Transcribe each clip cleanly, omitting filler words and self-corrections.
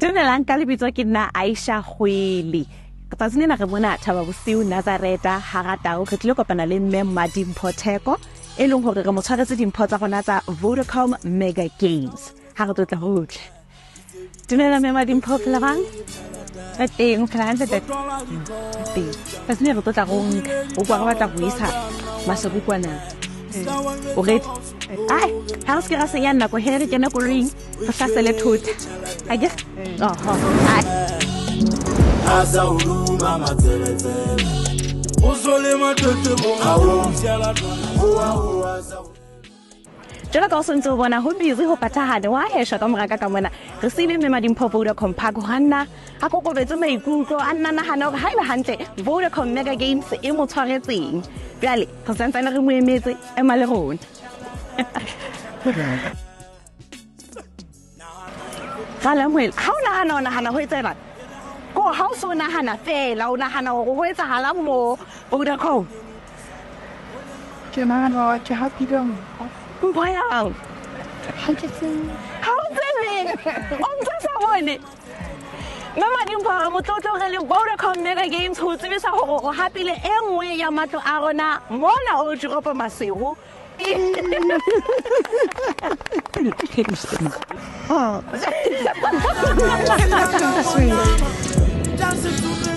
Dumelang, ka lebitso ke nna Aisha Kgwele. Tsatsing lena re mona Thaba Bosiu Nazareta Haratau, re tlile kopana le mme Madimpho Theko, e leng hore re mo tshwaretse dimpho tsa rona tsa Vodacom Mega Games. Ha re tlotla ho tle. Dumela mme Madimpho, phela bang? Re teng, o phela hantle tate? Re teng. Tsatsing lena re tlotla go nka, o kwa re batla go isa Maseru kwana. O ready? Ai, ha re se ke ra senya nako he, re kene koloing, re hlasele thota. Akere? Oho. Ai. Jwalo ka o sentse o bona ho busy ho phathahane wa heshwa ka moraka ka mona. Re siile mme Madimpho Vodacom Park ho nna a kokobetse maikutlo, a nna nahana hore ha e le hantle Vodacom Mega Games e mo tshwaretseng. Jwale re santsane re mo emetse, ema le rona. Ralamoela, ha o nahana, o nahana ho etsahalang? Ko ha o so nahana feela, o nahana hore ho etsahalang mo Vodacom? Ke nahana hore ke hapile mpho. Mpho yang? Ha ke tsebe. Ha o tsebe? O ntse sa bone? Mme Madimpho re motlotlo re le Vodacom Mega Games ho tsebisa hore o hapile e nngwe ya matlo a rona mona o Juropa Maseru.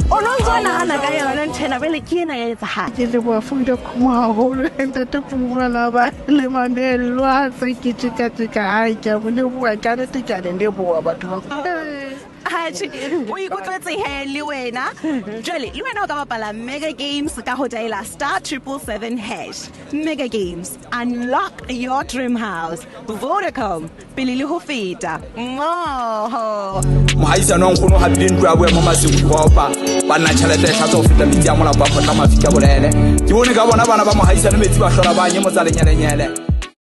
O no ntso nahana ka yona ntho ena, bele ke ena ya etsahala. Ke leboha Vodacom haholo, ntate Pumula ba le mamello a tse ke tjeka-tjeka. Ai, ke a mo leboha ka nnete, ke a le leboha batho ba. Atjhe, o ikutlwetse he le wena. Jwale le wena o ka bapala Mega Games ka ho dialer *777#. Mega Games, unlock your dream house. Vodacom, pele le ho feta. Mmoho. Mohaisane wa nkgono o hapile ntlo ya boemo Maseru Yuropa. Banna tjhelete e hlatswa ho feta metsi a molapo a kgotla mafika bolele. Ke bone ka bona bana ba mohaisane metsi ba hlola ba nye motsa lenyelenyele.